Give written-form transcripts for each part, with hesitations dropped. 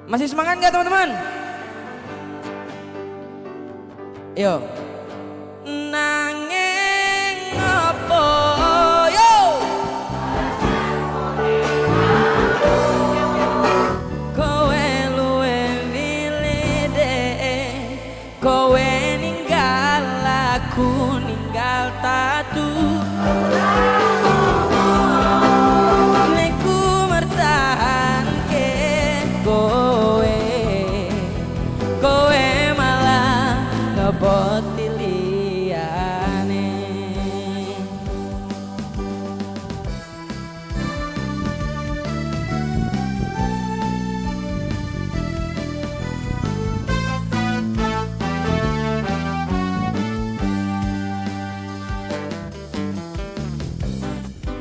Masih semangat nggak teman-teman? Yo. Nanging opo yo? Kowe luwe milih dee, kowe ninggal aku ninggal tatu. Neku mertahanke kowe, kowe malah ngeboti liyane.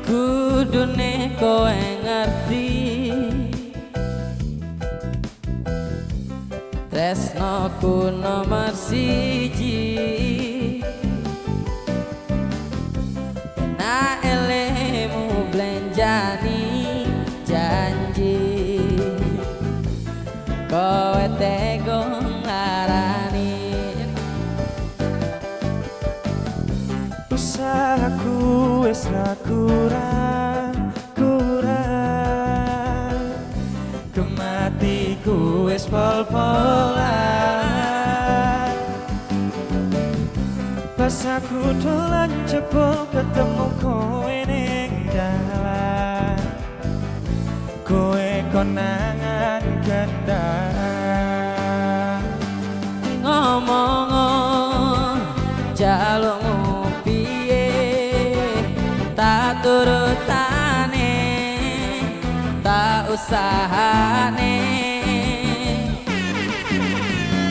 Kudune kowe ngerti tresnoku nomor siji. Na elemu blenjani janji, kowe tego nglarani. Usahaku wis ra kurang kurang, kematiku wis pol-polan. Pas aku dolan jebol ketemu kowe ning dalan, kowe konangan gendang. Ngomong jalukmu piye, tak turutane tak usahane.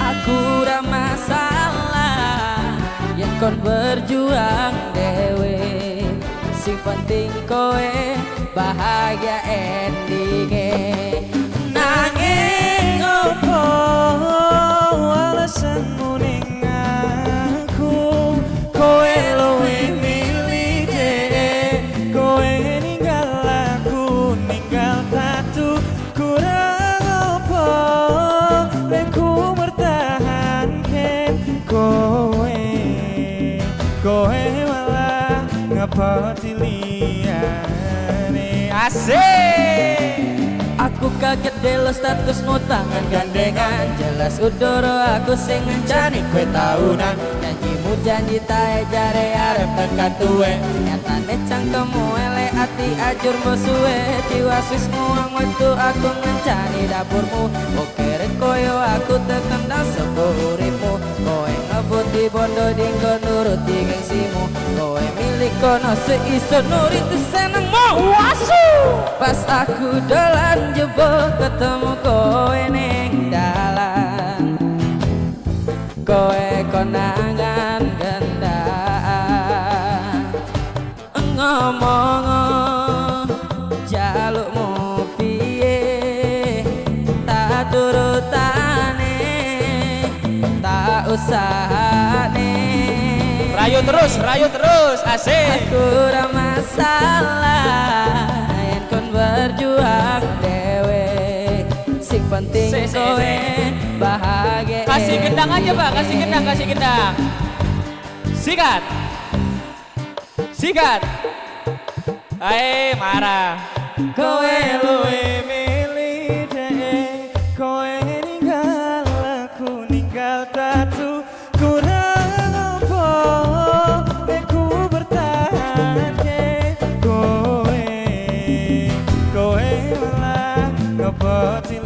Aku ra masalah yen kon berjuang dewe, sing penting kowe bahagia endinge. Nanging Opo alasanmu ning aku, kowe luwe milih dee, kowe ninggal aku ninggal tatu. Kurang opo lekku mertahanke kowe, kowe malah ngepoti liyane. Asik. Aku kaget delo statusmu tangan gandengan, jelas udoro aku sing ngencani kowe tahunan. Janjimu janji tae jare arep tekan tuwe, nyatane cangkemmu elek ati ajur mbok suwe. Tiwas wis nguang wektu aku ngencani dapurmu, okere koyo aku tekendang saka uripmu. Kowe ngebuti bondo dinggo nuruti gengsimu, kowe milik kono seiso nuruti senengmu. Wasu. Pas aku dolan jebol ketemu kowe ning dalan, kowe konangan gendaan. Ngomong jalukmu piye, tak turutane tak usahane. Rayu terus, asik. Aku ra masalah yen kon berjuang dewe, sing penting kowe bahagia. Kasih gendang aja Pak, kasih gendang, kasih gendang. Sikat, sikat. Hai marah. Kowe luwe milih dee, kowe ninggal aku ninggal tatu. Kurang opo lekku bertahanke kowe, kowe malah ngepoti